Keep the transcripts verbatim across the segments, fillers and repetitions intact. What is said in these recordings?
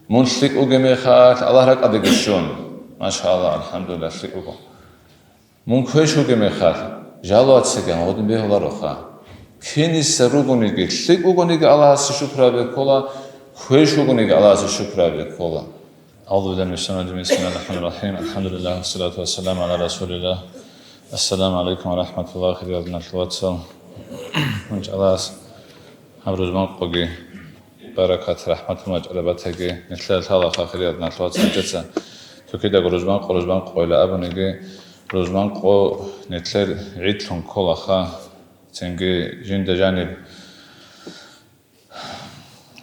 Мун лъикӀ вугеб мехалъ, Аллагь ракӀалдеги щун. Машаллагь, алхӀамдулиллагь, лъикӀ вуго. Мун квеш вугеб мехалъ, жалувацаги гьанже гьедин бегьулароха. Киниса ругониги, лъикӀ вугониги Аллагьасе шукру гьабизе ккола, квеш вугониги Аллагьасе шукру гьабизе ккола. أعوذ بالله من الشيطان الرجيم. بسم الله الرحمن الرحيم. الحمد لله والصلاة والسلام على رسول الله. السلام عليكم ورحمة الله, хириял диналъул вацал. Гьанже Аллагьас гьаб рузман къоги баракат, рахӀматал мачӀараб батаги, нилъеда лъалаха, хириял диналъул вацал, нилъеца цогидаго рузман къо, рузман къойила абуниги, рузман къо нилъер гӀидлъун кколаха, цинги жинда жаниб,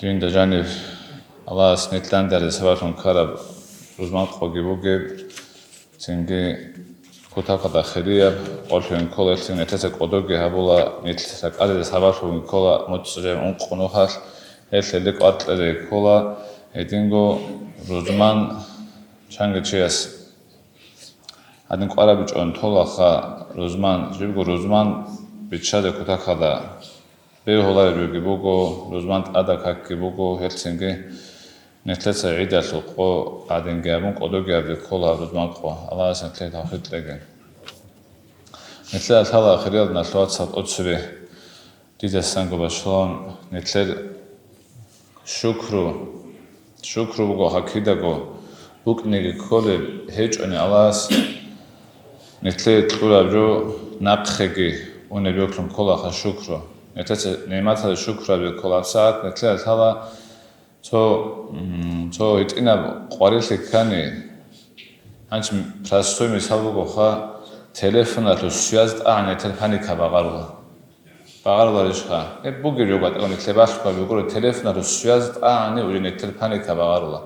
жинда жаниб Аллагьас нилъ дандаризе сабаблъун ккараб рузман къоги бугеб, цинги кутакалда хирияб къо лъугьин ккола, гьелъин нилъеца кӀодоги гьабула, нилъ ракӀалде сабаблъун ккола, муцӀ жо ункъо нухалъ, гьелъ гьелде кӀвар кьезе ккола, гьединго рузман чанги чияс гьадин кӀварабичӀого толаха рузман, жибго рузман биччазе кутакалда бегьуларебги буго, рузман тӀадаб какги буго, гьелъинги нилъеца гӀидалъул къо гӀадинги гьабун, кӀодоги гьабизе ккола рузман къо. Аллагьас нилъее тавфикъ кьеги. Нилъеда лъала, хириял диналъул вацал, тӀоцебе дидасанго башалъун, нилъер шукру, шукру буго гьаб кидаго букӀинеги кколеб, гьечӀони Аллагьас нилъее кьураб жо нахъеги унеб йоклъун кколаха шукру. Нилъеца нигӀматалде шукру гьабизе ккола. ГьабсагӀат нилъеда лъала цо, м, цо гьитӀинаб къварилъи ккани, гьанже простой мисал бугоха, телефоналъул связь тӀагӀани нилъер паника багъарула. Багъаруларищха? Гьеб бугеб жо батӀа нилъее балъго гьабизе гуро, телефоналъул связь тӀагӀани уже нилъер паника багъарула.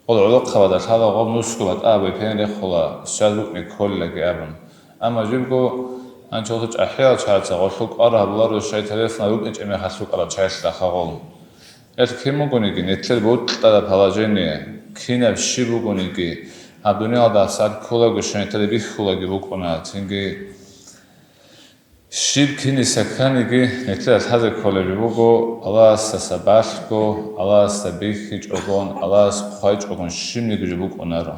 Гъол гӀолохъабазда лъала гъоб нусго батӀа абу пен рехула, связь букӀине кколилаги абун. Амма жибго гьанже гъосул чӀахӀиял чагӀаца гъолъул кӀвар гьабуларо щай телефонал рукӀинчӀеб мехалъ рукӀарал чагӀилъаха гъол. Гьелъ кин бугониги, нилъер бокьараб положение, кинаб щиб бугониги, гьаб дуниялда сад кколаго щай нилъеда бихьулаги букӀуна, цинги щиб киниса кканиги, нилъеда лъазе кколеб жо буго, Аллагьасдаса балъго, Аллагьасда бихьичӀогон, Аллагьас хъвайчӀогон щибниги жо букӀунаро.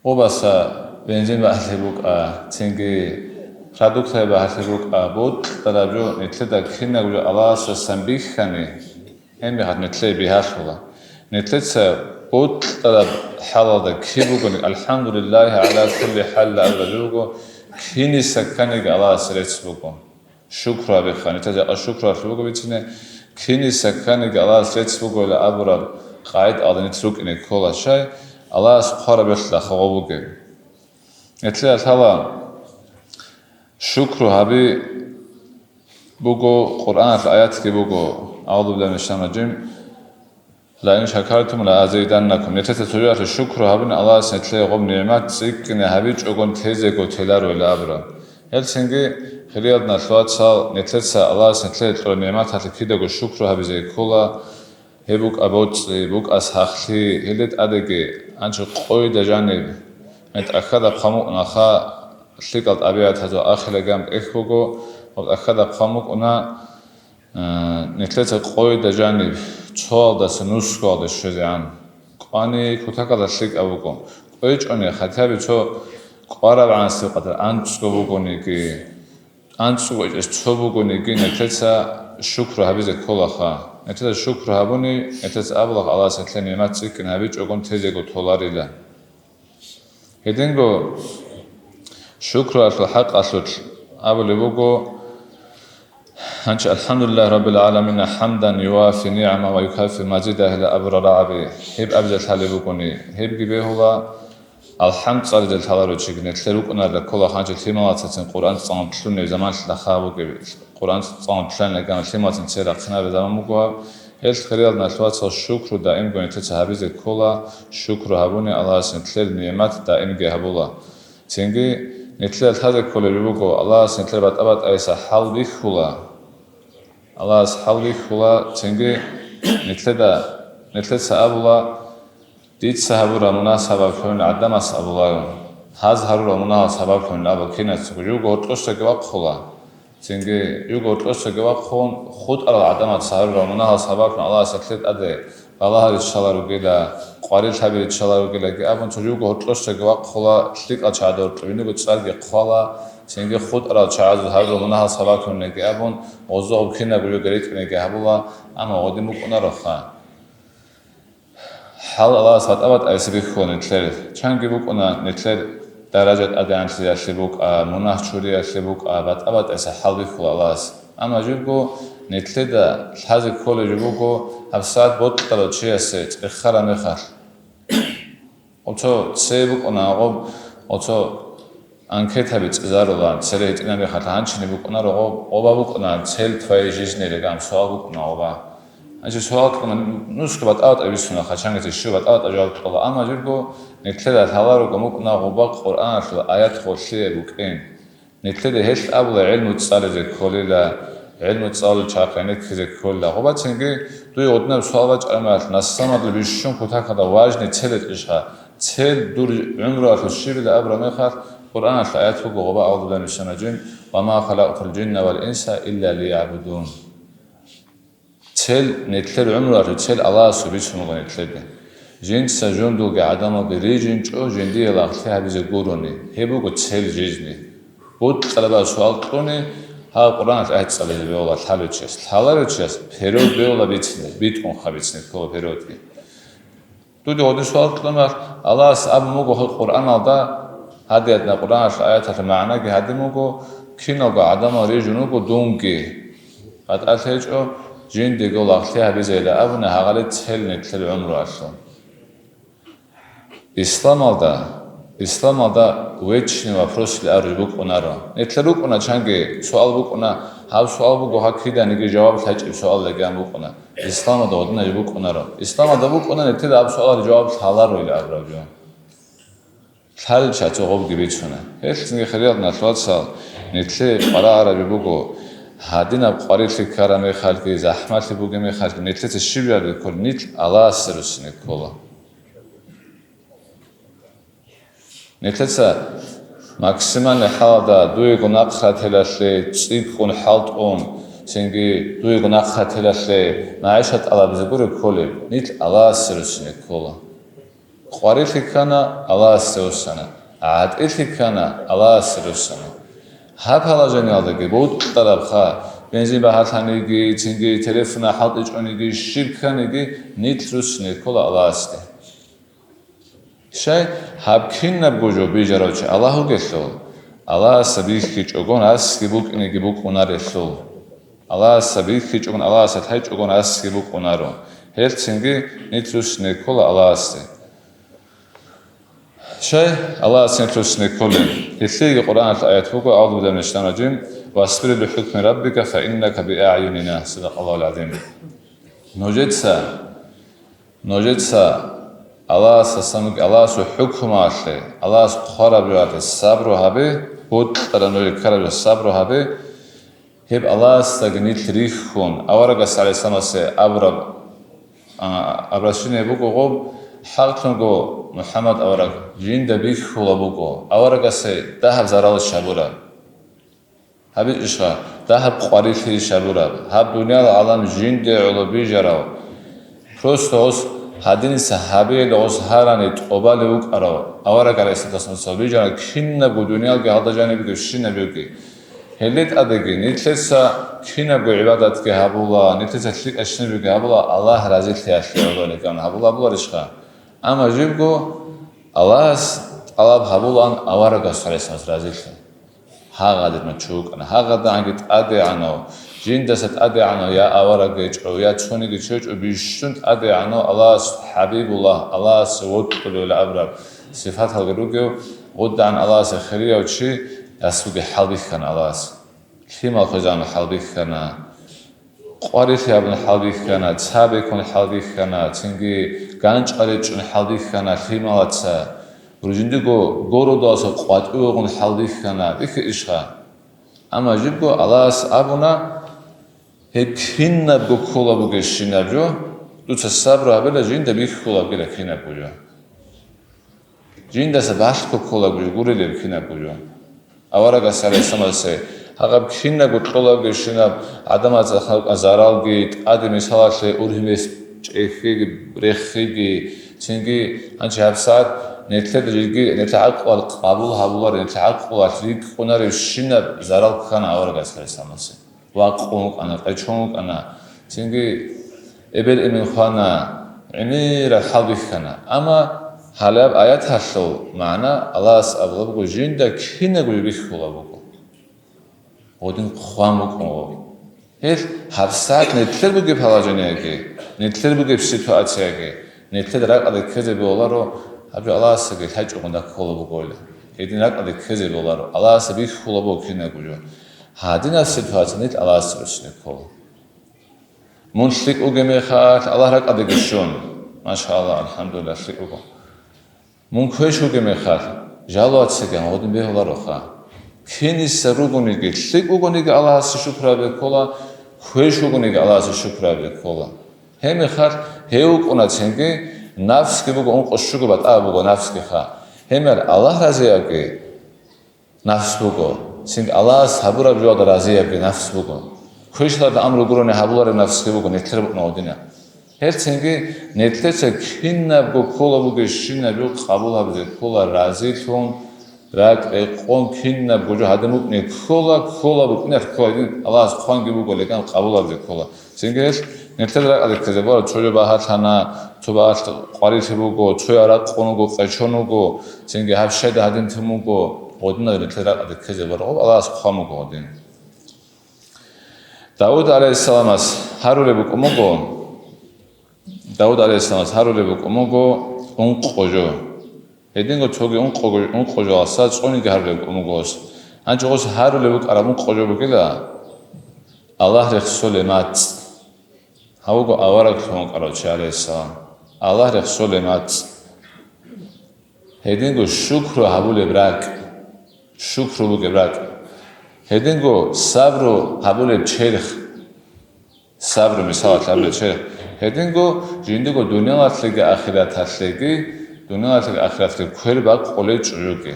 Къубаса бензин багьалъи букӀа, цинги продуктаби багьалъи букӀа, бокьараб жо нилъеда кинабго жо Аллагьасдасан бихьани, гьеб мехалъ нилъее бигьалъула. Нилъеца бокьараб хӀалалда кин бугони, «АлхӀамдулиллагьи гӀала кулли хӀал» абулеб жо буго, киниса кканиги Аллагьасе рецц буго. Шукру гьабиха, нилъеда жакъа шукру гьабизе буго бицине, киниса кканиги Аллагьасе рецц бугойила абураб къагӀидаялда нилъ рукӀине ккола, щай Аллагьас хъвараб йолъиялъул хабар бугеб. Нилъеда лъала шукру гьаби буго, Къуръаналъ аятги буго, أعوذ بالله من الشيطان الرجيم. «Ла ин шакартум ла азиданнакум». Нилъеца цо жоялъе шукру гьабуни, Аллагьас нилъее гъоб нигӀмат цӀикӀкӀине гьабичӀогон тезего телароила абураб. Гьелъинги, хириял диналъул вацал, нилъеца Аллагьас нилъее кьураб нигӀматалъе кидаго шукру гьабизе ккола, гьеб букӀа боцӀи, букӀа сахлъи, гьелде тӀадеги, гьанже къойда жаниб, гьеб тӀахьада хъван букӀунаха, лъикӀал тӀабигӀатазул ахираган тӀехь буго, гьеб тӀахьада хъван букӀуна, Э, нилъеца къойда жаниб цоялдаса нусгоялде щвезегӀан. Квани кутакалда лъикӀаб буго. КӀвечӀони хатӀаби цо кӀвараб гӀанасеб къадар анцӀго бугониги, анцӀго кӀвечӀес цо бугониги, нилъеца шукру гьабизе кколаха. Нилъеца шукру гьабуни, нилъеца абулаха, Аллагьас нилъее нигӀмат цӀикӀкӀин гьабичӀогон тезего толарила. Гьединго шукруялъул хӀакъалъулъ абулеб буго, гьанже «АлхӀамдулиллагьи раббил гӀаламина, хӀамдан юафи нигӀама ва юкафи мазида» гьила абурал рагӀаби, гьеб абизе лъалеб бугони, гьебги бегьула, алхӀамд цӀализе лъаларев чиги, нилъер рукӀунарда ккола гьанже лъималацацин Къуръан цӀалун лъунеб заманалъ лъаха бугеб. Къуръан цӀалун лъанилан лъималацин церахъинабе заман буго гьаб. Гьелъ, хириял диналъул вацал, шукру даимго нилъеца гьабизе ккола, шукру гьабуни Аллагьас нилъер нигӀмат даимги гьабула. Цинги нилъеда лъазе кколеб жо буго, Аллагьас нилъер батӀа-батӀайиса хӀал бихьула. Аллагьас хӀал бихьула, цинги нилъеда, нилъеца абула, Дица гьабураб мунагь сабаблъун гӀадамас абуларо, гьаз гьарурал мунагьал сабаблъун абун кинацаго, живго гьоркьосаги вахъула. Цинги живго гьоркьосаги вахъун, хутӀарал гӀадамаца гьарурал мунагьал сабаблъун Аллагьас гьелъие тӀаде балагьари ччаларугила, къварилъаби риччаларугилаги абун, цо живго гьоркьосдаги вахъула, лъикӀал чагӀазда гьоркьоб, жиндирго цӀарги хъвала, цинги хутӀарал чагӀазул гьабурал мунагьал сабаблъунилаги абун, гъозда гъоб кинабго жоги ритӀинеги гьабула, амма гъодин букӀунароха. ХӀал Аллагьас батӀа-батӀаясе бихьула нилъер. Чанги букӀуна нилъер даража тӀадегӀанлъиялъе букӀа, мунагь чуриялъе букӀа, батӀа-батӀаясе хӀал бихьула Аллагьас. Амма жибго нилъеда лъазе кколеб жо буго, гьабсагӀат бокьарав чиясе цӀехараб мехалъ. Оцо цее букӀуна гъоб, оцо анкетаби цӀезарулан, цере гьитӀинаб мехалъ гьанчине букӀунаро гъоб, гъоба букӀуна цель твоей жизни леган, суал букӀуна гъоба. Гьанже суал кьуна, нусго батӀа-батӀа бицуна, хъачанги цо щиб батӀа-батӀа жаваб кьола, амма жибго нилъеда лъаларуго букӀуна гъоба Къуръаналъул аят гъолъие букӀин. Нилъеда гьелъ абула гӀилму цӀализе кколила, гӀилму цӀалулел чагӀи гӀенеккизе кколила. Гъобацинги дуе гъодинаб суал бачӀараб мехалъ, нассамадлъи бищун кутакалда важный цель ятӀищха? Цель дур гӀумруялъул щибила абураб мехалъ, Къуръаналъул аят буго гъоба, أعوذ بالله من الشيطان الرجيم, وما خلقت الجن والإنس إلا ليعبدون. Цель, нилъер гӀумруялъул цель Аллагьасул бицун буго нилъеде. Жинца жундулги гӀадамалги рижинчӀо жиндие лагълъи гьабизе гурони, гьеб буго цель жизни. Бокьараб суал кьуни, гьаб Къуръаналъ аят цӀализе бегьула лъалев чияс. Лъаларев чияс период бегьула бицине, битӀунха бицине ккола периодги. Дуде гъодин суал кьуна, Аллагьас абун буго Къуръаналда, гьадиятна Къуръаналъул аяталъул магӀнаги гьадин буго, киналго гӀадамал рижун вуго дунги. ГъатӀалъ гьечӀо, жиндего лагълъи гьабизейила абуна гьагъалил цель нилъер гӀумруялъул. Исламалда, исламалда вечный вопросил аружи букӀунаро. Нилъер рукӀуна чанги суал букӀуна, гьаб суал буго гьаб киданиги жаваб лъачӀеб суал леган букӀуна. Исламалда гъодинаб букӀунаро. Исламалда букӀуна, нилъеда гьаб суалалъе жаваб лъаларо ил абураб жо. Лъалел чагӀи гъобги бицуна. Гьелъ цинги, хириял диналъул вацал, нилъее къваригӀарабги буго, гьадинаб къварилъи ккараб мехалъги, захӀмалъи бугеб мехалъги, нилъеца щиб жаваб ккола, нилъ Аллагьасе руссине ккола. Нилъеца максимальный хӀалалда дуего нахърателалъе цӀикӀкӀун хӀалтӀун, цинги дуего нахърателалъе магӀишат тӀалабизе гуре кколеб, нилъ Аллагьасе руссине ккола. Къварилъи ккана, Аллагьасе руссана, гӀатӀилъи ккана, Аллагьасе руссана. Гьаб положениялдаги бокьарабха, бензин багьалъаниги, цинги телефона хӀалтӀичӀониги, щиб кканиги, нилъ руссине ккола Аллагьасде. Щай, гьаб кинабго жо бижарав чи Аллагь вугелъул, Аллагьасда бихьичӀогон асги букӀинеги букӀунарелъул. Аллагьасда бихьичӀогон, Аллагьасда лъайчӀогон асги букӀунаро. Гьелъцинги нилъ руссине ккола Аллагьасде. Щай, Аллагьас нилъ руссине кколел? Гьелъиеги Къуръаналъ аят буго, أعوذ بالله من الشيطان الرجيم, واصبر لحكم ربك فإنك بأعيننا. صدق الله العظيم. Нужеца Нужеца Аллагьасасан, Аллагьасул хӀукмуялъе, Аллагьас хъвараб жоялъе сабру гьабе, бокьараб нужее ккараб жоялъе сабру гьабе, гьеб Аллагьасдаги нилъ рихьун, аварагас гӀалайгьиссаламасе абураб, а, обращение буго гъоб, хӀакълъунго МухӀаммад авараг жинда бихьула буго, аварагасе дагьаб зарал щабураб. ГьабичӀищха, дагьаб къварилъи щабураб, гьаб дуниял гӀалам жинде гӀоло бижарав, просто гъос гьадиниса гьабиялда гъос гьарани тӀубалев вукӀарав, авараг гӀалайгьиссалату вассалам бижарав кинабго дуниялги гьалда жанибги щинаб бугебги. Гьелде тӀадеги нилъеца кинабго гӀибадатги гьабула, нилъеца лъикӀаб щинаб бугебги гьабула, Аллагь разилъиялъе гӀоло гьабула, абуларищха? Амма жибго Аллагьас тӀалаб гьабулаан аварагас гӀалайгьиссалам разилъи. Гьагъадинав чи вукӀана, гьагъадагӀанги тӀадегӀанав, жиндаса тӀадегӀанав я авараг гьечӀо, я цониги чи гьечӀо, бищун тӀадегӀанав Аллагьас ХӀабибуллагь, Аллагьасе вокьулев абураб сифаталги ругев, гъудагӀан Аллагьасе хирияв чи ясуги хӀалбихьана Аллагьас. Лъимал хвезабун хӀалбихьана. Къварилъи гьабун хӀалбихьана, цабеккун хӀалбихьана, цинги ганчӀал речӀчӀун хӀалбихьана лъималаца, ружиндего городалъа къватӀивегъун хӀалбихьана, бихьи ишха. Амма жибго Аллагьас абуна, гьеб кинабго ккола бугебщинаб жо, дуца сабру гьабила, жинда бихьулабгила кинабго жо. Жиндаса балъго кколаб жо, гурилеб кинабго жо. Аварагас гӀалайгьиссаламасе гьагъаб кинабго кьолабгебщинаб гӀадамазда халкъа заралги, тӀаде мисалалъе ургьибес чӀехьиги, рехиги, цинги гьанчи гьабсагӀат нилъеда жеги, нилъер гӀакълуялъ къабул гьабулареб, нилъер гӀакълуялъ рикӀкӀунаребщинаб зарал ккана аварагас гӀалайгьиссаламасе. Вакъун вукӀана, къечон вукӀана, цинги эбел-эмен хвана, гӀемераб хӀал бихьана. Амма гьалаб аяталъул магӀна Аллагьас абулеб буго, жинда кинабго бихьулеб буго. Гъодин хъван букӀун гъо. Гьел гьабсагӀат нилъер бугеб положениеги, нилъер бугеб ситуацияги, нилъеда ракӀалде ккезе бегьуларо, гьаб жо Аллагьасдаги лъачӀого кколеб бугони. Гьедин ракӀалде ккезе бегьуларо, Аллагьасда бихьулеб буго кинабго жо. Гьадинаб ситуация нилъ Аллагьасда руссине ккола. Мун лъикӀ вугеб мехалъ Аллагь ракӀалдеги щун. Машаллагь, алхӀамдулиллагь, лъикӀ вуго. Мун квеш вугеб мехалъ, жалуватсаги гьанкъудин бегьулароха. Киниса ругониги, лъикӀ вугониги Аллагьасе шукру гьабе ккола, квеш вугониги Аллагьасе шукру гьабе ккола. Гьеб мехалъ гьев вукӀунацинги, нафсги буго ункъо щуго батӀа буго нафсгиха. Гьеб мехалъ Аллагь разиябги нафс буго, цинги Аллагьас гьабураб жоялда разиябги нафс буго. Квешалда амру гурони гьабулареб нафсги буго, нилъер букӀун гъодинаб. Гьел цинги нилъеца кинабго ккола бугебщинаб жо къабул гьабизе ккола, разилъун, ракӀ рекъон кинабго жо гьадин букӀине ккола, ккола букӀине ккола, гьедин Аллагьас хъванги буго, леган къабул гьабизе ккола. Цинги гьел нилъер ракӀалде ккезе бегьуларо, цо жо багьалъана, цо багьалъ къварилъи буго, цояв ракъун вуго, къечон вуго, цинги гьаб щайда гьадин тун буго, гъодинаб нилъер ракӀалде ккезе бегьуларо, Аллагьас хъван буго гъодин. Давуд гӀалайгьиссаламас гьарулеб букӀун буго, Давуд гӀалайгьиссаламас гьарулеб букӀун буго ункъо жо. Гьединго цоги ункъого, ункъо жоялдаса цӀуниги гьарулеб букӀун буго гъос. Гьанже гъос гьарулеб букӀараб ункъо жо бугила Аллагь рехсолеб мацӀ. Гьав вуго авараг лъугьун вукӀарав чи, гӀалайгьиссалам. Аллагь рехсолеб мацӀ. Гьединго шукру гьабулеб ракӀ, шукру бугеб ракӀ. Гьединго сабру гьабулеб черх, сабру, мисалалъ, гьабулеб черх. Гьединго жиндиего дуниялалъеги ахираталъеги, дуниялалъеги ахираталъеги квер бакъулел чӀужуги.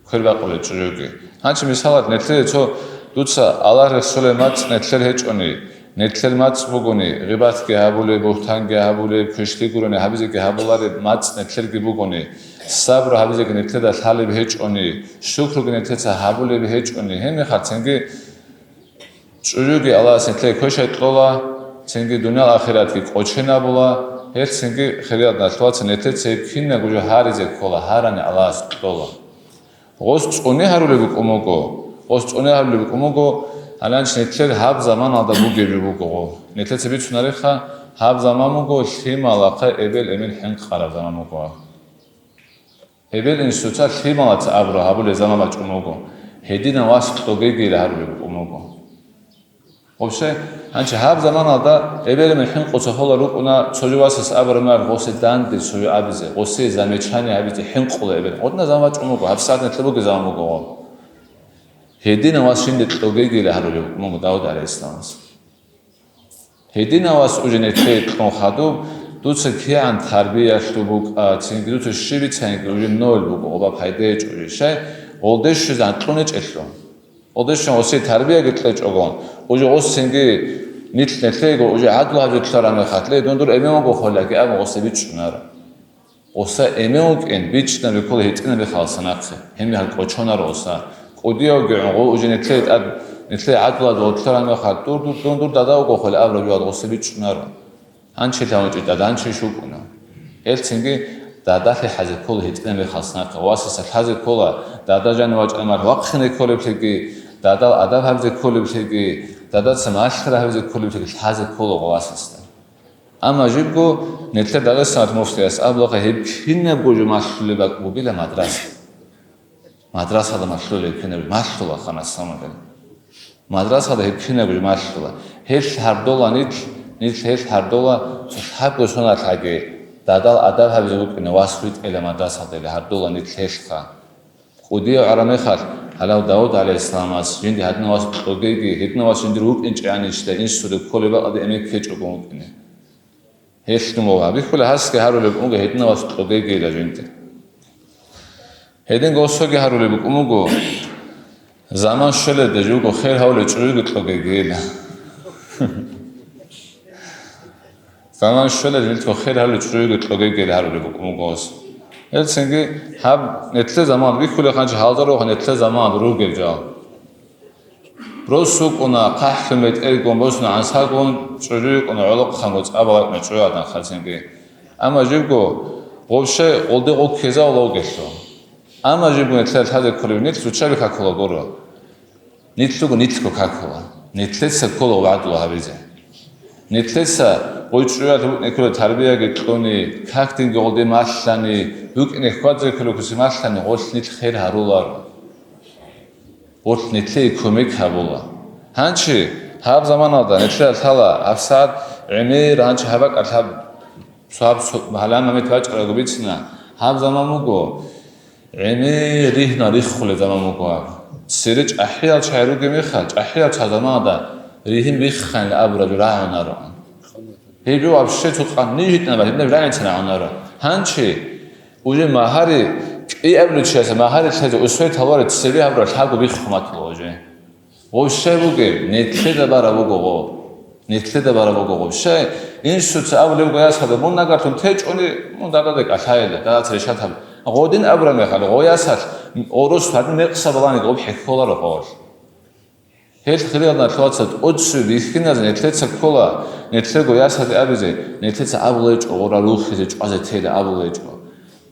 Квер бакъулел чӀужуги. Гьанчи мисалат, нилъее цо дуца Аллагь рехсолеб мацӀ нилъер гьечӀони, нилъер мацӀ бугони, гъибатги гьабулеб, бугьтанги гьабулеб, квешлъи гурони гьабизеги гьабулареб мацӀ нилъерги бугони, сабру гьабизеги нилъеда лъалеб гьечӀони, шукруги нилъеца гьабулеб гьечӀони, гьеб мехалъ цинги ЧӀужуги Аллагьас нилъее квешай кьола, цинги дуниял ахиратги кӀоченабула, гьелъ цинги хириял диналъул вацал нилъеца гьеб кинабго жо гьаризе ккола, гьарани Аллагьас кьола. Гъос цӀуне гьарулеб букӀун буго, гъос цӀуне гьарулеб букӀун буго, гьаланчи нилъер гьаб заманалда бугеб жо буго гъо. Нилъеца бицунареха, гьаб заман буго лъималахъе эбел-эмен хӀинкъараб заман буго. Эбел-инсуца лъималаца абураб гьабулеб заман бачӀун буго, гьединав вас кьогейила гьарулеб букӀун буго. Вообще, гьанчи гьаб заманалда эбел-эмен хӀинкъуца холел рукӀуна, цо жо васас абураб мехалъ гъосе данде цо жо абизе, гъосе замечание гьабизе хӀинкъула эбел. Гъодинаб заман бачӀун буго, гьабсагӀат нилъер бугеб заман буго гъо. Гьединав вас жинде кьогейила гьарулеб букӀун буго Давуд гӀалайгьиссаламас. Гьединав вас уже нилъее кьун хадуб, дуца кигӀан тарбиялъул букӀа, цинги дуца щиб бицаниги уже ноль буго, гъоба пайда гьечӀо уже. Щай? Гъолде щвезегӀан кьун гьечӀелъул. Гъолде щвезегӀан гъосие тарбияги кьечӀого, уже гъос цинги нилъ нилъеего уже гӀадлу гьабизе кколареб мехалъ, ле, дун дур эмен вуго холеги абун гъосда бичӀчӀунаро. Гъосда эмен вукӀин, бичӀчӀинаб ккола гьитӀинаб мехалъ нахъе, гьеб мехалъ кӀочонаро гъосда. КӀудияв вугевгӀан гъов уже нилъее тӀад, нилъее гӀадлуялда вокьулареб мехалъ, дур, дур, дун дур дада вуго холеб абураб жоялда гъосда бичӀчӀунаро. Гьанчи лъавунчӀи дада гьанчи щукӀуна. Гьелъ цинги дадалъе хӀазе ккола гьитӀинаб мехалъ нахъе, васасда лъазе ккола, дада жанив вачӀараб мехалъ вахъине кколеблъиги, дадал адаб гьабизе кколеблъиги, дадаца малъараб гьабизе кколеблъиги лъазе ккола гъо васасда. Амма жибго нилъер Дагъистаналъ муфтияс абула гьеб кинабго жо малъулеб бакӀ бугила мадраса. Мадрасада малъулеб кинабго малъула ханасамадал. Мадрасада гьеб кинабго жо малъула. Гьелъ гьардола нилъ, нилъ гьелъ гьардола цо лъабго соналъ гьаги, дадал адаб гьабизе вукӀине вас витӀила мадрасада или гьардола нилъ гьелъха. КӀудияв гӀураб мехалъ, гьалав Давуд гӀалайгьиссаламас жинде гьадинав вас кьогейги, гьединав вас жиндир вукӀинчӀани чида инсуда кколеб бакӀалде эмен ккечӀого вукӀине. Гьелъ дун ва гьабихьула гьасги гьарулеб унго гьединав вас кьогейгила жинде. Гьединго осоги гьарулеб букӀун буго, заман щвеледа жуго хер гьавулев чӀужуги кьогейгила. Заман щвела, нилъго хер гьарулел чӀужуги кьогегел гьарулеб букӀун буго гьес. Гьелцинги гьаб нилъер заман бихьулеб ханчи гьалда рогьа нилъер заман ругел жал. Рос вукӀуна, хъахӀлъун бетӀергун босун гӀансагун, чӀужу йикӀуна гӀолохъанго цӀабалакӀна чӀужугӀадан хъацинги. Амма жибго гъов щай гъолде гъов ккезавула вугелъул. Амма жибго нилъер лъазе кколеб нилъ руччаби какула гуро. Нилъго нилъго какула. Нилъеца ккола вагӀдула гьабизе. Нилъеца гъой чӀужуялъ букӀине ккола тарбияги кьуни, какдинги гъолде малъани, букӀине хьвадзе ккола куси малъани, гъолъ нилъ хер гьаруларо. Гъолъ нилъее кумек гьабула. Гьанчи гьаб заманалда нилъеда лъала гьабсагӀат гӀемер гьанчи гьаб бакӀалъ гьаб, гьаб гьалан мамет бачӀарабго бицина, гьаб заман буго гӀемер ригьна риххулеб заман буго гьаб. Цере чӀахӀиял чагӀи ругеб мехалъ, чӀахӀиял чагӀ заманалда ригьин биххайин абураб рагӀунароан. Гьеб вообще цо къанни житӀана, гьеб рагӀинцин рагӀунаро. Гьанчи Уже магьари кӀиабилев чияса магьари лъезе усвей талвари цебе гьабураб лъабго биххун батула уже. Гъов щай бугеб? Нилъеда бараб буго гъов. Нилъеда бараб буго гъов. Щай? Инсуца абулеб буго, ясада, мун нагагьлъун течӀони, мун дагадек алъайила, дагадеца решат гьаб. Гъодин абураб мехалъ, гъов ясалъ, гъорус гьадин мекъса баланиги гъоб хӀехьоларо гъов. Гьел хириял нахъвацал тӀоцебе бихьиназе нилъеца ккола, нилъего ясаде абизе, нилъеца абулечӀо, гъора рухизе чӀвазе тела абулечӀо.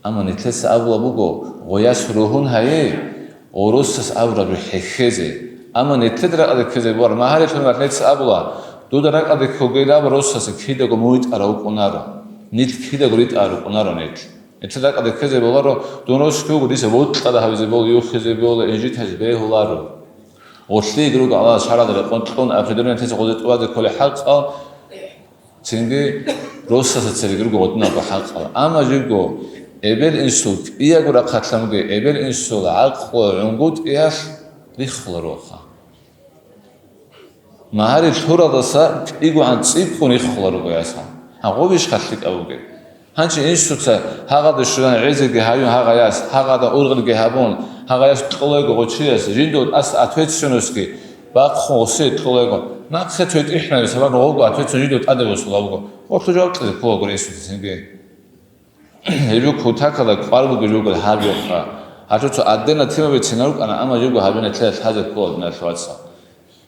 Амма нилъеца абула буго, гъояс ругьун гьайе, гъоросас абураб хӀехьезе. Амма нилъеда ракӀаде ккезе бугар, магьарилъун нилъеца абула, дуда ракӀаде ккогейилаб росасе кидаго мугьитӀарав вукӀунаро, нилъ кидаго ритӀарав рукӀунаро нилъ. Нилъеда ракӀаде ккезе боларо, дун рос ккуго дица бокьараб гьабизе бо, юхизе бо, инжитазе бегьуларо. Гъолъиеги руго Аллагьас шаргӀалда рекъон кьун, ахирдур нилъеца гъозе тӀубазе кколеб хӀакъал, цинги росаса цереги руго гъодинабго хӀакъал. Амма жибго эбел-инсул кӀиябго рахъалъан бугеб, эбел-инсул гӀакълу гӀунгутӀиялъ риххулароха. Магьари лъуралдаса кӀигогӀан цӀикӀкӀун риххуларо гъоясал. Гьанже гъобищха лъикӀаб бугеб? Гьанже инсуца гьагъалде щвезан гӀезеги гьаюн гьагъаяс, гьагъадан ургъелги гьабун, гьагъаяс кьолего гъочияс, жиндул тӀаса ответственностьги бахъун гъосие кьолего. Нахъе цо тӀихӀнаби сабаб гъого ответственность жиндул тӀаде босула буго. Гъолъул жаваб кьезе кколагури инсуца цинги. Гьеб жо кутакалда кӀвар бугеб жо гьаб жохъа. Гьалъуца аддена тема бицина рукӀана, амма жибго гьабина лъаза ккола диналъ вацал.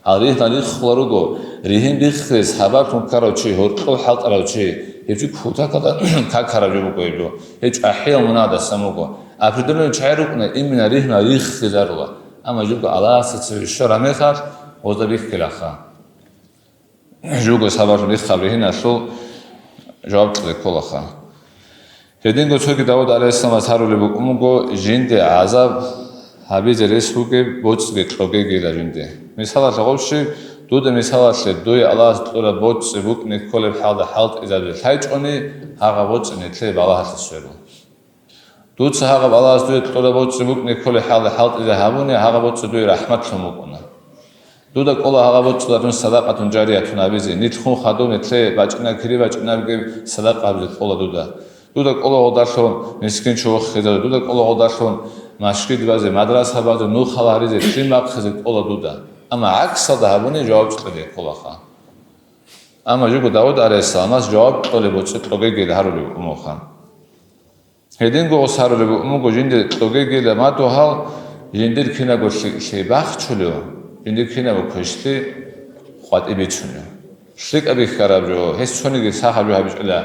Гьал ригьна риххула руго, ригьин биххизе сабаблъун ккарав чи, гьоркьоб хӀалтӀарав чи, гьеб жо кутакалда какараб жо буго гьеб жо. Гьеб чӀахӀиял мунагьалдасан буго. Определённый чагӀи рукӀуна именно ригьна риххизарула. Амма жибго Аллагьасда цеве щвараб мехалъ, гъозда биххилаха. Жуго сабаблъун риххаб ригьиналъул жаваб кьезе кколаха. Гьединго цоги Давуд гӀалайгьиссаламас гьарулеб букӀун буго, жинде гӀазаб гьабизе рес бугеб боцӀиги кьогегила жинде. Мисалалъе гъов щиб, дуда мисалалъе дуе Аллагьас кьураб боцӀи букӀине кколеб хӀалда хӀалтӀизабизе лъайчӀони, гьагъа боцӀи нилъее балагьалъе сверун. Дуца гьагъаб Аллагьас дуе кьураб боцӀи букӀине кколеб хӀалда хӀалтӀизе гьабуни, гьагъаб боцӀи дуе рахӀматлъун букӀуна. Дуда кӀола гьагъаб боцӀи дун садакъатун жариятун гьабизе, нилъ хун хадуб нилъее бачӀинаб, кири бачӀинаб бугеб садакъа гьабизе кӀола дуда. Дуда кӀола гъодалъун мискин чу вохизазе, дуда кӀола гъодалъун машгид базе, мадраса базе, нух гьаризе, лъим бахъизе кӀола дуда. Амма гӀаксалда гьабуни жаваб кьезе кколаха. Амма жибго Давуд гӀалайгьиссаламас жаваб кьолеб боцӀи кьогегила гьарулеб букӀун буго. Гьединго гъос гьарулеб букӀун буго, жиндир кьогегила мадугьал, жиндир кинабго лъи-, лъи бахчулев, жиндир кинабго квешлъи къватӀибе бицунев. ЛъикӀаб бихьараб жо, гьес цониги сахаб жо гьабичӀила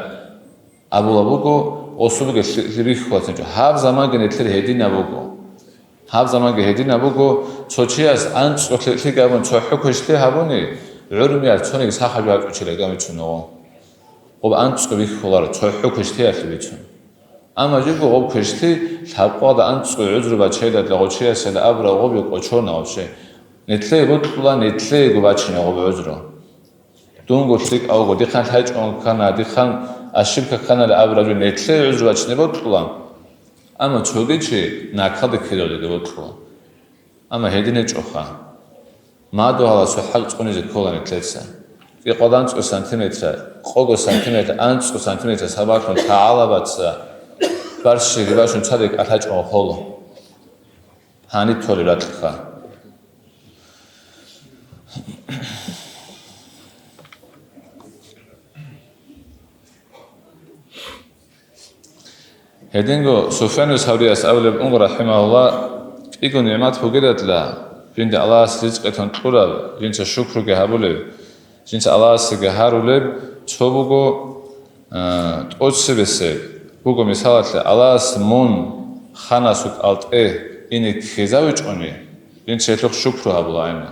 абула буго, осубиги лъи-, лъи бихьулацин жо. Гьаб заманги нилъер гьединаб буго. Гьаб заманги гьединаб буго, цо чияс анцӀго лъикӀлъиги абун, цохӀо квешлъи гьабуни, гӀурмиял цониги сахаб жо гьабичӀила гьечӀо нугъо. Гъоб анцӀго бихьуларо, цохӀо квешлъиялъе бицун. Амма жибго гъоб квешлъи лъабкъоялда анцӀго гӀузру бачейилан гъочиясила абураб гъоб кӀочона вообще. Нилъее бокьула нилъеего бачине гъоб гӀузру. Дунго лъикӀав вуго, дихъан лъайчӀун ккана, дихъан ошибка кканали абураб жо нилъее гӀузру бачине бокьула. Амма цоги чи накалде ккелалде бокьула. Амма гьедин гьечӀоха. Мадугьаласул хӀакъ цӀунизе ккола нилъеца. КӀикъоялда анцӀго сантиметр, къого сантиметр, анцӀго сантиметр сабаблъун тагӀалабаца барщиги бачун цадахъ кӀалъачӀун холо. Гьаниб толеб ракьха. Гьединго Суфяну Саврияс абулеб унго, рахӀимагьулла, кӀиго нигӀмат бугилатла, жинда Аллагьас ризкъи тун кьураб, жинца шукруги гьабулеб, жинца Аллагьасеги гьарулеб, цо буго, а, тӀоцебесеб буго, мисалалъе, Аллагьас мун ханасул кӀалтӀе ине ккезавичӀони, жинца гьелъухъ шукру гьабулаайна.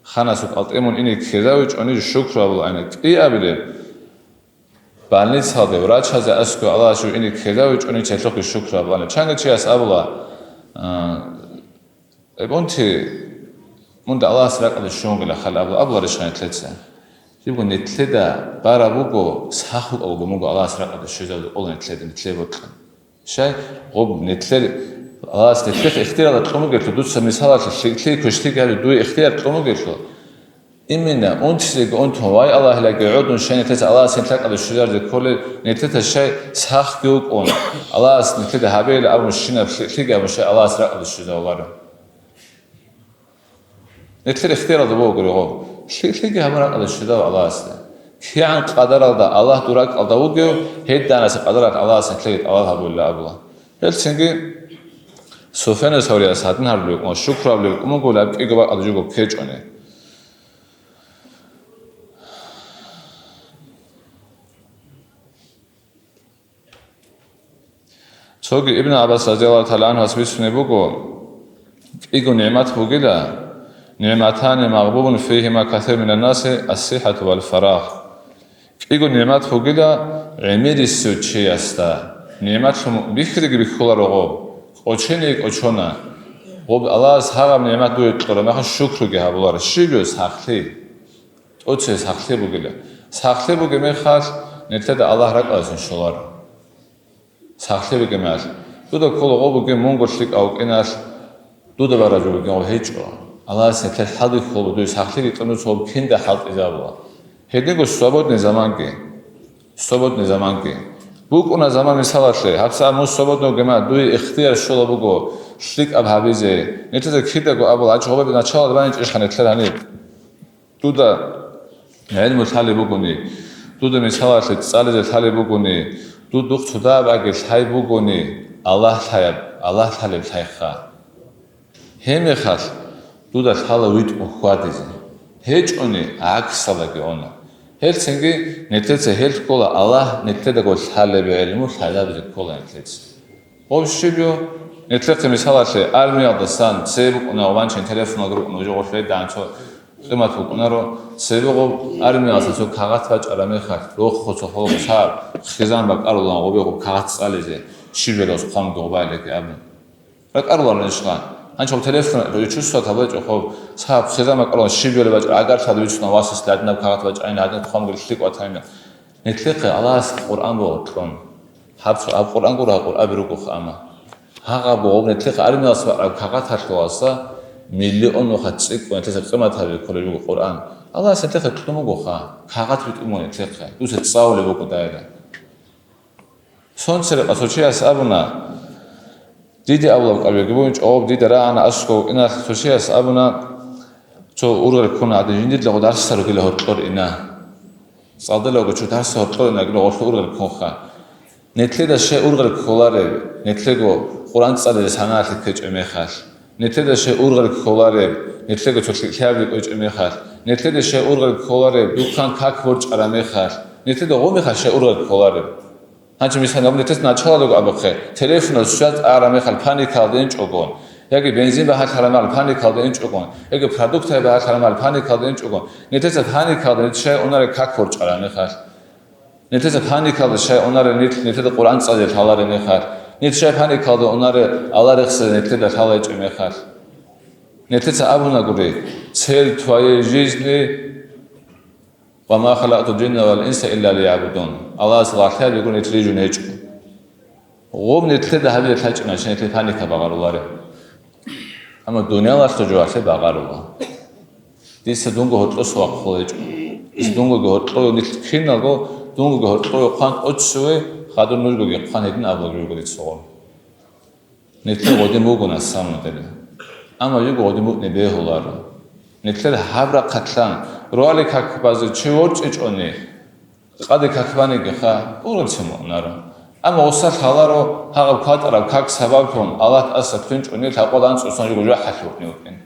Ханасул кӀалтӀе мун ине ккезавичӀони, шукру гьабулаайна. КӀиабилеб, больницалде врачазе аскӀов Аллагьас жо ине ккезавичӀони, гьелъухъги шукру гьабулаайна. Чанги чияс абула, а, Эб унти, мунда Аллагьас ракӀалде щунгила хал абу-, абуларищха нилъеца? Жибго нилъеда бараб буго, сахлъукӀа буго мунго Аллагьас ракӀалде щвезавулев кӀола нилъеда, нилъее бокьун. Щай? Гъоб нилъер, Аллагьас нилъехъе ихтияр кьун бугелъул, дуца мисалалъе лъикӀлъи квешлъиги гьабизе дуе ихтияр кьун бугелъул, именно унтизеги унтун, вай Аллагьилаги гӀодун, щай нилъеца Аллагьас нилъ ракӀалде щвезаризе кколел, нилъеца щай сахги вукӀун, Аллагьас нилъеда гьабейилан абун, щинаб лъикӀлъиги гьабун, щай Аллагьас ракӀалде щвезавуларо. Нилъер ихтияралда бугогури гъоб. ЛъикӀлъиги гьабун ракӀалде щвезаву Аллагьасда. КигӀан къадаралда Аллагь дур ракӀалда вугев, гьединаб къадаралъ Аллагьас нилъеги тӀалаб гьабулила абула. Гьелцинги Суфяну Саврияс гьадин гьарулев вукӀун, шукру гьабулев вукӀун буго, аб кӀиго бакӀалда жуго ккечӀони. Цоги Ибн ГӀаббас радияллагьу тагӀала гӀанхуяс бицунеб буго, кӀиго нигӀмат бугила, нигӀматани магъбубун фигьима касирун минаннаси, ас-сихӀату вал фарагъ. КӀиго нигӀмат бугила гӀемерисев чиясда, нигӀматлъун бихьидаги бихьуларо гъоб, кӀочениги кӀочона, гъоб Аллагьас гьагъаб нигӀмат дуе кьураб мехалъ шукруги гьабуларо, щиб сахлъи, тӀоцебе сахлъи бугила. Сахлъи бугеб мехалъ, нилъеда Аллагь ракӀалдасан щоларо. Сахлъи бугеб мехалъ, дуда ккола гъоб бугеб мунго лъикӀав вукӀиналъ, дуда бараб жо бугеб гъоб гьечӀо. Аллагьас нилъер хӀалихьуларо, дуе сахлъиги кьуна, цо кинда хӀалтӀизабула. Гьединго свободный заманги. Свободный заманги. БукӀуна заман, мисалалъе, гьабсагӀат мун свободный вугема, дуе ихтияр щола буго лъикӀаб гьабизе. Нилъеда кидаго абула, гьанчи гъобе началалда баничӀищха нилъер гьаниб? Дуда гӀелму лъалеб бугони, дуда мисалалъе цӀализе лъалеб бугони, дуд духъ цо дагьабги лъай бугони, Аллагь лъаяб, Аллагь лъалеб лъайха. Гьеб мехалъ дуда лъала витӀун хьвадизе. ГьечӀони, гӀаксалдаги гьуна. Гьелцинги нилъеца гьел ккола Аллагь нилъедаго лъалеб гӀелму лъалабизе ккола нилъеца. Гъоб щиб буго? Нилъехъе мисалалъе, армиялдасан цебе букӀуна гъоб, ванчӀин телефоналги рукӀуна, жо гъолъе дагьанцо къимат букӀунаро, цебе гъоб армиялдасан цо кагъат бачӀараб мехалъ, рохго цо холго сагӀат хизан бакӀарулаан гъобе гъоб кагъат цӀализе, щиб жо гъос хъванги гъоб байилаги абун. БакӀарулаан ишгъан. Гьанчо телефон чувствовать гьабулечӀо хъоб, сагӀат хизан бакӀарулаан щиб жо бачӀа, агар лъад вицуна васас ладнаб кагъат бачӀайин гьадин хъванги лъикӀ ватайна. Нилъехъе Аллагьас Къуръан буго кьун. Гьаб цо-, гьаб Къуръан гуро, гьаб Къуръаби ругоха, амма гьагъаб гъоб нилъехъе армиялдаса бакӀараб кагъаталъувалса миллион нухалъ цӀикӀкӀун нилъеца къимат гьабизе кколеб буго Къуръан. Аллагьас нилъехъе кьун бугоха, кагъат битӀун буго нилъехъе, дуца цӀалулеб буго дайла. Сонцерекъа цо чияс абуна, диде абулаб кӀалбиги бугин, чӀогӀоб дида рагӀана аскӀов вукӀиналъ, цо чияс абуна, цо ургъел ккун гӀадин, жиндирго дарсда ругила гьоркьор ина. ЦӀалдалаго чу дарсда гьоркьор ина гила гъорлъ ургъел ккунха. Нилъеда щай ургъел кколареб, нилъего Къуръан цӀализе санаялъе ккечӀеб мехалъ? Нилъеда щай ургъел кколареб, нилъего цо лъикӀлъияб кӀвечӀеб мехалъ? Нилъеда щай ургъел кколареб, духъан как борчӀараб мехалъ? Нилъеда гъо мехалъ щай ургъел кколареб? Гьанчи, мисал, гьаб нилъеца началалдаго абухъе, телефонал связь араб мехалъ паникалда инчӀогон, яги бензин багьалъараб мехалъ паникалда инчӀогон, яги продуктал багьалъараб мехалъ паникалда инчӀогон, нилъеца паникалда нилъ щай унареб как борчӀараб мехалъ. Нилъеца паникалда щай унареб нилъ, нилъеда Къуръан цӀализе лъалареб мехалъ. Нилъ щай паникалда унареб Аллагь рехсазе нилъеда лъалайчӀеб мехалъ. Нилъеца абунагури: «Цель твоей жизни: «Ва ма халакъту джинна вал инса илля лиябудун». Аллагьас лагълъияб буго нилъ рижун гьечӀо. Гъоб нилъеда гьабизе лъачӀина, щай нилъее паника багъарулареб. Амма дуниялалъул жоялъе багъарула. Дица дунго гьоркьоса вахъула гьечӀо. Дица дунгоги гьоркьове нилъ киналго, дунгоги гьоркьове хъван тӀоцеве, хадур нужгоги хъван гьедин абулеб буго дица гъоб. Нилъер гъодин бугони, на самом деле. Амма жиго гъодин букӀине бегьуларо. Нилъер гьаб рахъалъан, рогьалил какбазе чи ворчӀичӀони, къаде как банигиха, ургъел цин муъунаро. Амма гъосалъ гьаларо гьагъаб кватӀараб как сабаблъун Аллагь тӀаса кквинчӀони лъакъода анцӀусан жуго жахӀалъувухъни вукӀин.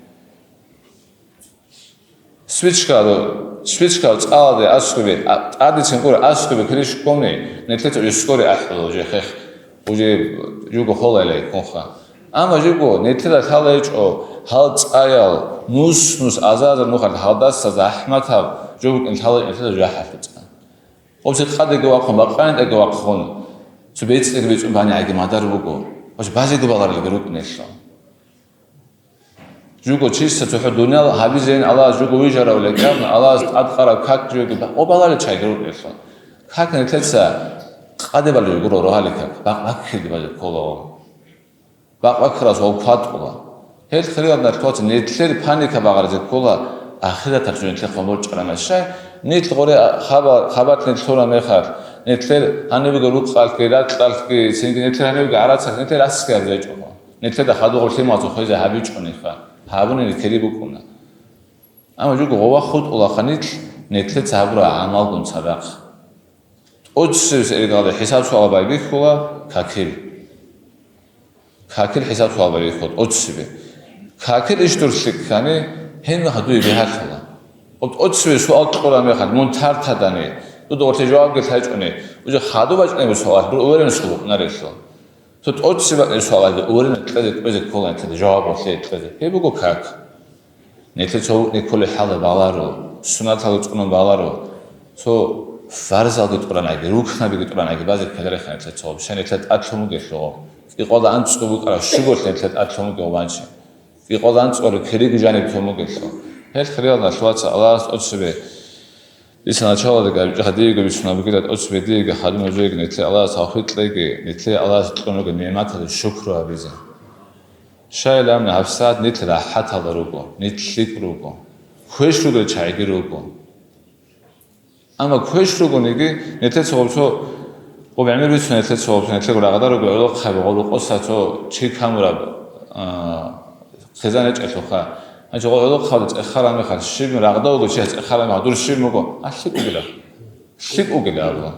Спичкаро, спичкаро цӀаладе аскуби, а, тӀадицин гури аскуби кришкони, нилъеца ускори ахӀула уже хех, уже жуго холайла ккунха. Амма жуго нилъеда лъалайчӀо гьал цӀаял, нус-нус азаза нухалъ гьалдаса захӀматаб жуго букӀин лъалайчӀо нилъеда жахӀалъуцӀа. Гъобси къадеги вахъун, бакъанитӀеги вахъун, цо бецӀлъиги бецӀун бани гӀаги мадар буго, гъоз базего баларилги рукӀнелъул. Жуго чиса цохӀо дуниял гьабизейин Аллагьас жуго вижарав лекарна, Аллагьас тӀадкъараб как жуги бакъо баларел чайги рукӀнелъул. Как нилъеца къаде балел гуро рогьалил как, бакъ-баккиги базе ккола. Бакъ-баккарас гьав кватӀула. Гьел хириял нахъваца нилъер паника багъаризе ккола, ахираталъ жо нилъехъ гьабурчӀарана. Щай? Нилъ гъоре хабар, хабар нилъ лъура мехалъ, нилъер гьанибего рукъалъги, ракьалъги, цинги нилъер гьанибего гӀарацалъ, нилъер аскӀи гьабизечӀого. Нилъеда хадугъур лъималазухъ хвезе гьабичӀониха. Гьабунин кири букӀуна. Амма жуго гъова хутӀулаха нилъ, нилъеца гьабура гӀамалгун цадахъ. ТӀоцебесеб иргаялда хӀисаб-суал байбихьула какил. Какил хӀисаб-суал байбихьула тӀоцебе. Какил иш дур лъикӀ ккани, гьениб гьадуе бигьалъула. Гъоб тӀоцебе суал кьураб мехалъ, мун тартадани, дуда гъорлъе жавабги лъачӀони, уже хадуб бачӀунеб суалалъ, бур уверенностьго букӀунарелъул. Цо тӀоцебе бакӀалъе суалалъе уверенность кьезе кӀвезе ккола нилъеда жаваб гьоркье кьезе. Гьеб буго как. Нилъер цо вукӀине кколеб хӀалалъ баларо, суннаталда цӀунун баларо, цо фарзалги тӀуранаги, рукнабиги тӀуранаги базе ккелареха нилъер цо. Щай нилъер тӀад лъун бугелъул гъо. КӀикъоялда анцӀго букӀараб щуголъ нилъер тӀад лъун бугев ванчи. КӀикъоялда анцӀго кириги жаниб тун бугелъул. Гьел хириял нахъваца Аллагьас тӀоцебе Дица началалда гьабичӀо, диего бицунеб бугила, тӀоцебе диего хадуб нужееги нилъее Аллагьас тавфикъ кьеги, нилъее Аллагьас кьун ругел нигӀматалде шукру гьабизе. Щайилан гьабсагӀат нилъ рахӀаталда руго, нилъ лъикӀ руго, квеш ругел чагӀиги руго. Амма квеш ругониги, нилъеца гъоб цо, гъоб гӀемер бицун нилъеца гъоб цо, нилъего рагъда руго гӀолохъаби, гъоб рокъоса цо чи камураб, а, хъизан гьечӀелъулха. Гьанже гъо гӀолохъабазда цӀехараб мехалъ, щиб рагъда вуго чияс цӀехараб мехалъ, дур щиб буго? А, лъикӀ вугила. ЛъикӀ вугила абула.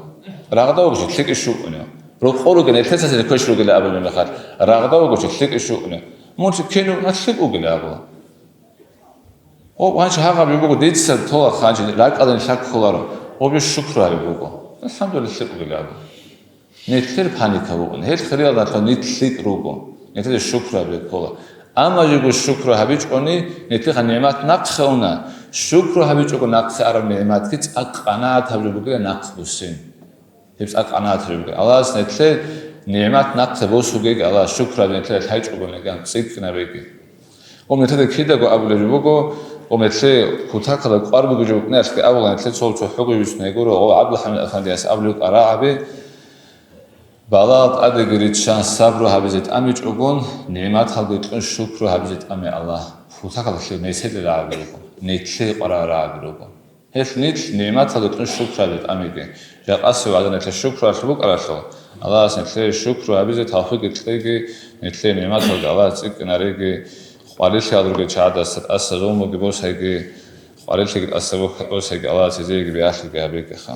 Рагъда вуго чи, лъикӀищ вукӀунев. Рокъор ругел, нилъеца цере квеш ругила абулеб мехалъ, рагъда вуго чи, лъикӀищ вукӀунев. Мун чи кин вуго, а, лъикӀ вугила абула. Гъо, гьанже гьагъаб буго дица тола ханчи ракӀалда нилъ кколаро. Гъобе шукру гьари буго. АлхӀамдулиллагь, лъикӀ вугила абула. Нилъер паника букӀун, гьел хириял нахъа нилъ лъикӀ руго, нилъеде шукру гьабе ккола. Амма жего шукру гьабичӀони, нилъеха нигӀмат нахъе уна, шукру гьабичӀого нахъе араб нигӀматги цӀакъ къанагӀат гьабулеб бугила нахъ буссин. Гьеб цӀакъ къанагӀат гьабулеб бугила. Аллагьас нилъее нигӀмат нахъе босугеги, Аллагьас шукру гьабе нилъеда лъайчӀого ниган цӀикӀкӀинабеги. Гъоб нилъеда кидаго абулеб жо буго, гъоб нилъее кутакалда кӀвар бугеб жо букӀиналъги абула, нилъее цо-цо хӀугу бицунеб гуро, гъоб ГӀабдулхӀамид Афандияс абулеб арагӀаби, балагьал тӀадеги риччан сабру гьабизе тӀамичӀогон, нигӀматалги кьун шукру гьабизе тӀаме Аллагь. Кутакалда лъугьун нилъеда рагӀаби руго, нилъее кӀварал рагӀаби руго. Гьелъ нилъ нигӀматалда кьун шукру гьабизе тӀамиги. Жакъасеб вагӀза нилъер шукру гьабулеб букӀаралъул, Аллагьас нилъее шукру гьабизе тавфикъ кьеги, нилъее нигӀматалги Аллагьас цӀикӀкӀинареги, къварилъи гьабурги чагӀаздаса тӀаса зулмуги босайги, къварилъиги тӀаса босайги, Аллагьас гьезиеги биялъиги гьабегиха.